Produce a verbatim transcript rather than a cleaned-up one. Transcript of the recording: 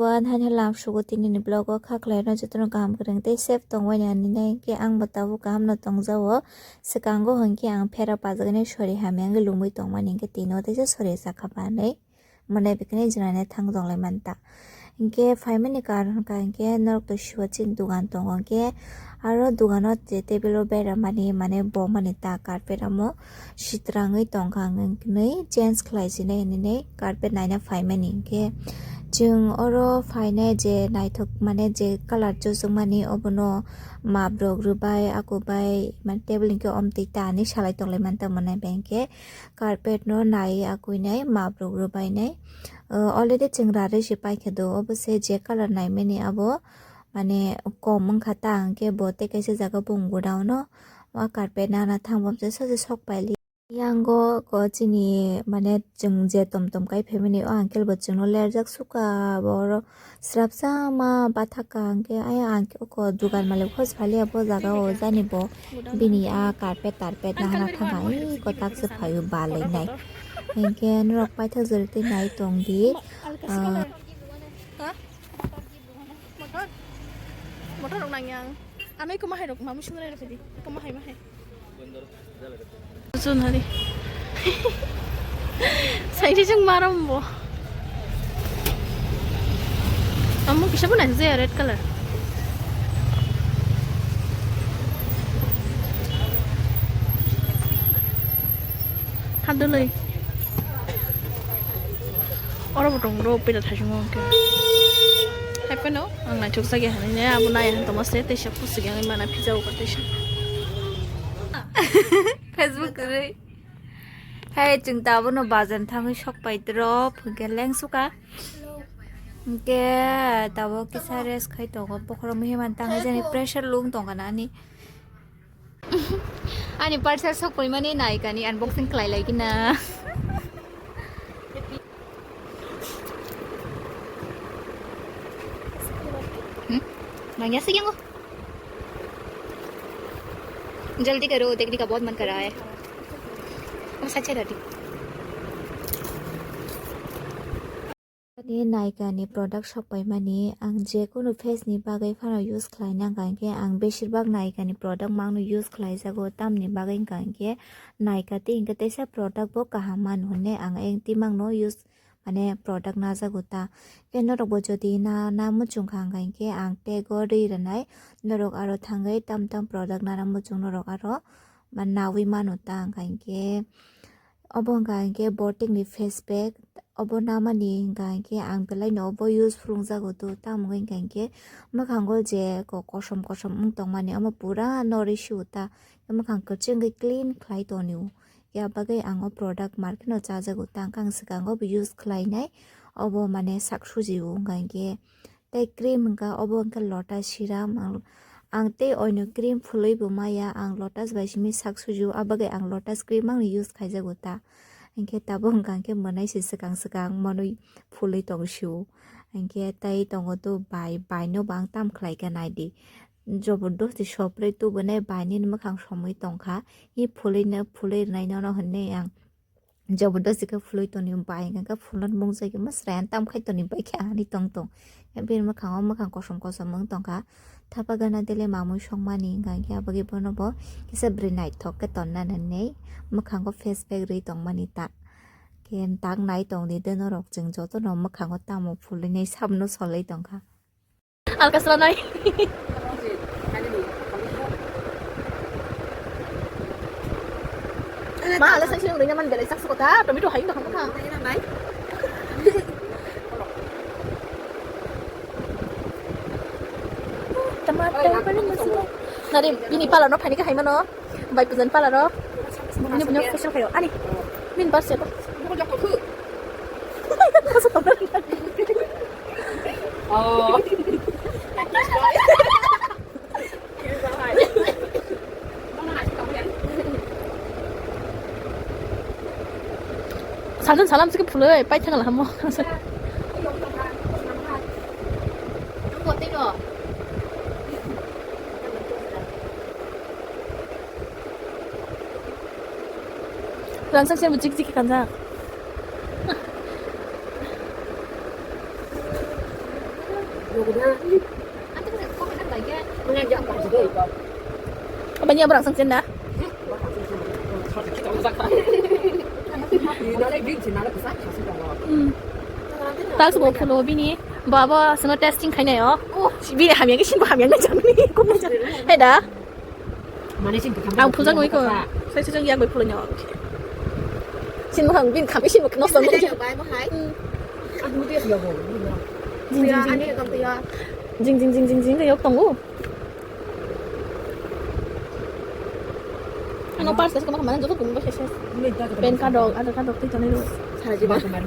Wan hani lam sugo tini ni vlog o kha khlai no jotono kaham kwrwng tei safe tongmani ani nai hinkhe ang bo tabuk kaham no tongjao. Swkango hinkhe ang phera pajagani sori hamya wngwi lumwi tongmani hinkhe tini o teisa sori sakha manwi. Mwnai bikini jinani thang tonglai manta. Hinkhe phaimani karon hinkha hinkhe norok to sibo chini dogan tongo hinkhe aro dogano je table o beramani mane bomani ta carpet amo sitrangwi tongkha hinwi change khlai sinai hinwi carpet naina phaimani hinkhe chwng oro phainai je naithok mane je colour chusukmani obono map rok rwbai akubai mane table hinkhe omtwi ta hinwi salai tonglai manta mwnai bai hinkhe carpet no nai akuinai map rok rwbainai. Already chwng rarwi se paikha do obo se je colour naimani abo mane kom wngkha ta hinkhe bo tei kaisa jaga bung godown o o carpet nana thang bomsa sosi sok paili. Yango ko chini mane chwng je tom tom kai phaimani o uncle bo chwngno lerjak suka bo oro srapsa ma bathaka hinkhe ayang oko dugan malik hos phalia bo jaga o jani bo bini a carpet tarpet nahana thangha eko taksa phaio balai nai hinkhe norok paithak jora tei nai tong di. Motor? Motor rok nang yang. Ano iko mahai rok mamu sung rai rok di. Iko mahai mahai. Jun hari. Sai di jung maram bo. Amu kisa bo nai je red color. Hadoloi. Oro bo tong ro peda thaichung o khe. Hai phano ang naithok jagya hinwi ne abo nai han tongma se teisa pusi yang mana phija o teisa. Facebook kwrwi. Hai chwng ta abono bazar thangwi sok pai tro phunke leng suka. Hinkhe tabuk kisa rest khai tongo bokhorok muiman tangai jani pressure lung tongkha na ani. Ani parcel sok paimani Nykaa ni unboxing khlai lai kina. Hmm? Nangya sih yang जल्दी करो, देखने का बहुत मन कर रहा है। वो सच्चे रहती। Ani Nykaa ni product sok paimani ang je kunu face ni bagwi phano use khlai nang kha hinkhe ang beshirbak Nykaa ni product mangno use khlai jago tamni bagwi wngkha hinkhe Nykaa tei hinkhe teisa product bo kaham manu hinwi ang ayang tei mangno use mane product najago ta hinkhe norok bo jodi na na muchung kha hinkhe ang tag o rwi rwnai norok aro thangwi tam tam product nana muchung norok aro nawi mano ta hinkhe. Obo wngkha hinkhe Boticni face pack. Obo namani wngkha hinkhe ang belai no obo use phulung jago to, tamo wngkha hinkhe mwkhango je ko-, kosom kosom wng tongmani omo pura norwi sio ta, mwkhang kwchwngwi clean khlai tonio. Ya bagwi ang o product market no chajago, tang kang swkango bo use khlainai, obo mane sak sujio wngkha hinkhe. Tei cream wngkha, obo wngkha Lotus serum. Ang, ang tei oino cream phulwi bo maya, ang Lotus bai simi sak sujio, abagwi ang Lotus cream ang use khaijago ta. Hinkhe tabuk wngkha hinkhe mwnai se swkang swkang manwi phulwi tong sio. Hinkhe tei tongo to bai, bai no bo ang tam khlai kha naidi. Jobordosti soprwi tubunai bai nini mwkhang somwi tongkha. Hi phulwi no, phulwi rwnai nono hinwi ang Jobordosti khe phulwi toni bai, hwnka khe phulna mung jagwi mwsrai ang tam khai toni bai khe ani tong tong. Bini mwkhango mwkhang kosom kosom wng tongkha. Thapa gana dele mamwi songmani hwnka khe abagwi bono bo kisa bwrwi naithok khe tonna nini mwkhango face pack rwi tongmani ta. Khe tak nai tong di de norok chwng jotono mwkhango tamo phulwi nai sabno solwi tongkha. Alkasla nai. Ma, ala sanction udah nyaman belai sak sekota, tomato hai dah kamu kah? Tomato paling masuk. Nari bini pala no phani kah hai mano? Bai pujan pala ro. Bini punya special kayo. Ani. Min bar siapa? Oh. Salam salam sih ke pulai, pai tengah lah mo. Rangchak se bo jik jik kanjak. Abang ya berang sangsen na. Hmm. Tak subo phulo bini baba seno testing khainai o. Bini hamya ke sinbo hamya na jani. Kom na jani. Heda. Ang phuljaknai kho. Sai sujang yak bai phulai nyo. Sinbo ham bin khami sinbo nosto nai. Jing jing jing. Jing jing jing jing jing yok tongo. Ano pass kasi kama kama joto tumbo ses ses. Pen card rok, Aadhaar card rok tei tonai rok.